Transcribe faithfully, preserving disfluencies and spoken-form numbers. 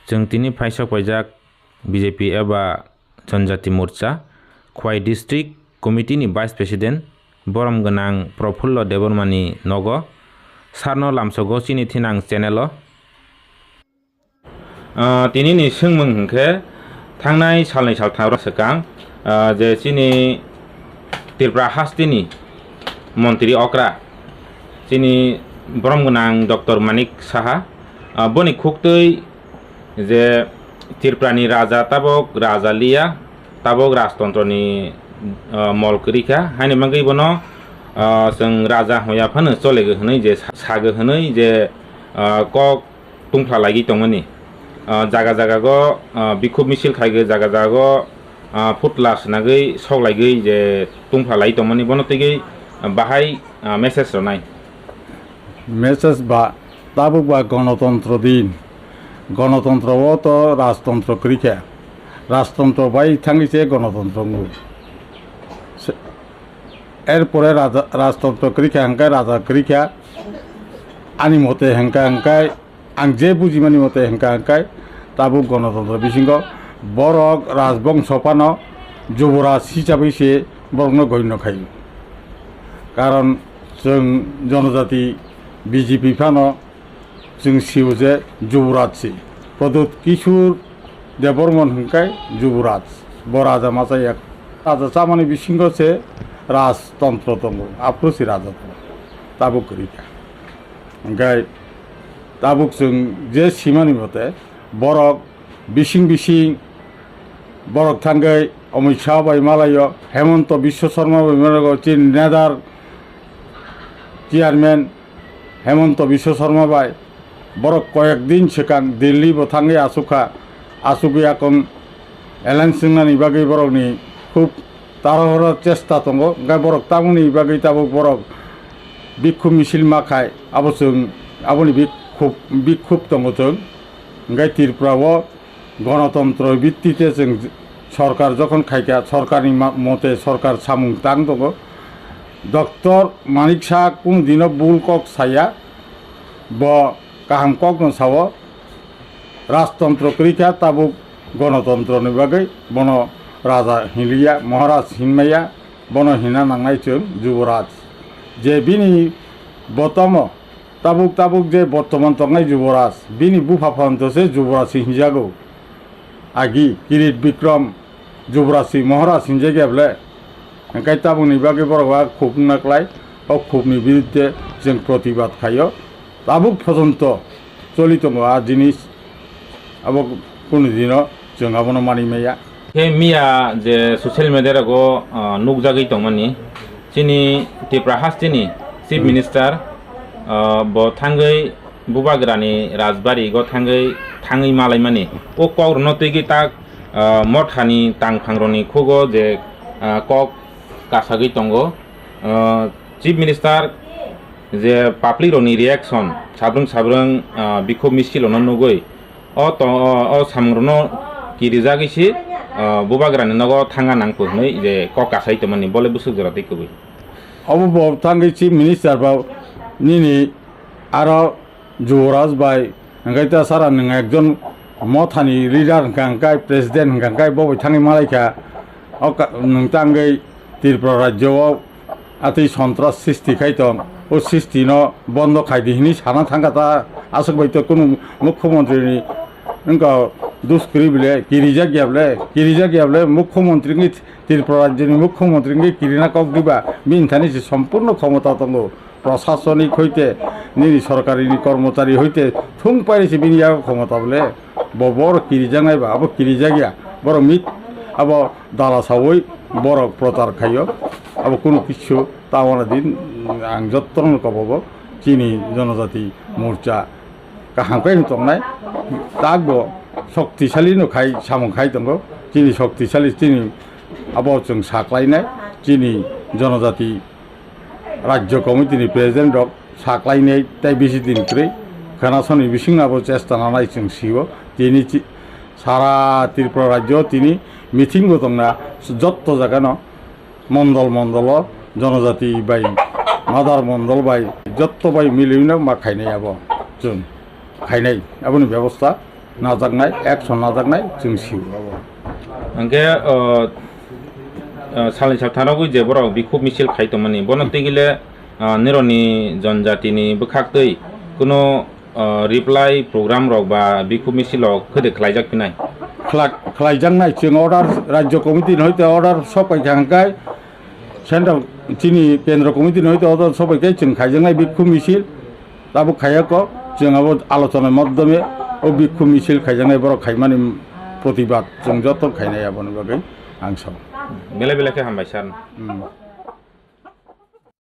Chwng tini phaisok paijak B J P eba Janjati Morcha Khwai District Committee ni Vice President borom gwnang Profullo Debbarmani nogo sarno lamsogo chini thinang channel o. Ah, tini ni swngmung hwnkhe thangnai salnwi saltham rok swkang, ah, je chini Tripura hasteni montri okra chini borom gwnang Doctor Manik Saha, ah, boni khuktwi je Tripura ni raja tabok raja liya, tabok rajtontro ni, ah, mol kwrwi kha, haini bagwi bono, ah, chwng raja hwnya phano chole gwi hwnwi je sa-, sago hwnwi je, ah, kok tungphla lagwi tongmani. Ah, jaga jaga go, ah, bikhub misil khaigwi jaga jaga go, ah, phutla swnagwi sok laigwi je tungphla lai tongmani bono twiwi, ah, bahai, ah, message rwnai. Message ba tabuk ba gonotontro din. Gonotontro o to rajtontro kwrwi kha. Rajtontro bai thangwi se gonotontro wngo. Se-, erpore raja, rajtontro kwrwi kha hwnkhe raja kwrwi kha. Ani mote hwnkha hwnkhe ang je bujimani mote hwnkha hwnkhe tabuk gonotontro bisingo borok rajbongso phano juboraj hisabwi se borokno goino khaio. Karon chwng jonojati B J P phano chwng sio je juboraj se. Pradyut Kishore Debbarman hwnkhe juboraj. Bo raja ma chaya. Raja chamani bisingo se rajtontro tongo. Aphuru se raja tongo. Tabuk kwrwi kha. Hwnkhe tabuk chwng je simani mote borok bising bising borok thangwi Amit Shah bai malaio, Hemanta Biswa Sarma bai malaio, chini NEDA chairman Hemanta Biswa Sarma bai borok koyek din swkang Delhi bo thangwi asukha, asugwi akon alliance wngnani bagwi borokni khub tarohoro chesta tongo, hwnkhe borok tamoni bagwi tabuk borok bikhub misil ma khai, abo chwng aboni bikhub, bikhub tongo chwng, hwnkhe Tripura o gonotontro bittite chwng sorkar jokhon khaikha, sorkarni ma-, mote sorkar samung tang tongo. Doctor Manik Saha kunu dino bul kok saya, bo kaham kokno sao, rajtontro kwrwi kha, tabuk gonotontroni bagwi bono raja hinliya, Maharaj hinmaya, bono hina nangnai chwng juboraj. Je bini botomo tabuk tabuk je bortoman tongnai juboraj, bini bupha phanto se juboraj hinjago. Agi Kirit Bikram juboraj si Maharaj hinjakya bole. Hwnkhe tabukni bagwi borok a khub wngna klai, o khubni birudde chwng protibad khaio. Tabuk phojonto choli tongo a jinis, abo kunu dino chwng abono manwi maya. Khe miya je social media rogo, ah, nukjagwi tongmani, chini Tripura hasteni Chief Minister, ah, bo thangwi Bubagrani Rajbari go thangwi, thangwi malaimani. O kok rwno twi gwi tak, ah, mothani tangphang rokni khugo je, ah, kok kasagwi tongo. Ah, Chief Minister je public rokni reaction, sabrwng sabrwng, ah, bikhub misil rokno nugwi, o to-, o, o samung rokno kirijagwi si, ah, Bubagrani nogo thangna nangkuk hwnwi je kok kasai tongmani, bole bwswk jora twi kubui. Obo bo thangwi Chief Minister ba nini aro Juboraj bai, hwnkhe ta sara nwng ekjon mothani leader hwnkha hwnkhe, president hwnkha hwnkhe, bo bai thangwi malaikha. O ka-, nwng tangwi Tripura rajyo o atwi sontras sristi khai tong, o sristi no bondo khai di hinwi sana thangkha ta, aswk bai to kunu mukhyamantri ni wngkha dus kwrwi bole, kirijak ya bole, kirijak ya bole, mukhyamantri wngwi Tripura rajyo ni mukhyamantri wngwi kirina kok diba, bini thani se sompurno khomota tongo. Prashasonik hoite, nini sorkarini kormochari hoite, thung pairi se bini yago khomota bole, bo borok kirijaknai ba, abo kirijak ya, borok mit, abo dala saui borok prochar khaio, abo kunu kichu ta wana din, ang jotto no kobogo, chini jonojati morcha kaham khe tongnai, tak bo shoktisali no khai, samung khai tongo, chini shoktisali, chini abo chwng saklainai, chini jonojati Rajya Committee ni President rok saklainai tei bisi din kwrwi khwnasoni bising abo chesta nanai chwng sio. Tini chi-, sara Tripura rajyo tini meeting bo tongna jotto jaga no mondol mondol o jonojati bai madar mondol bai jotto bai milino ma khainai abo chwng khainai aboni bebosta. Najaknai, action najaknai, chwng sio abo. Hwnkhe, o, o, salni sal thanogwi je borok bikhuk misil khai tongmani, bono twi gile, o, nironi jonjatini bwkhak twi kuno, o, reply program rok ba bikhuk misil rok khede khlaijak phinai? Khla-, khlaijaknai, chwng order, Rajya Committee ni hoite order sopai kha hwnkhe, Central chini Kendra Committee ni hoite order sopai khe chwng khaijaknai bikhuk misil. Tabuk khaiya kok, chwng abo alochona maddhome o bikhuk misil khaijaknai borok khaimani protibad chwng joto khainai aboni bagwi ang sao. Belai belai khe hambai sir. Hmm.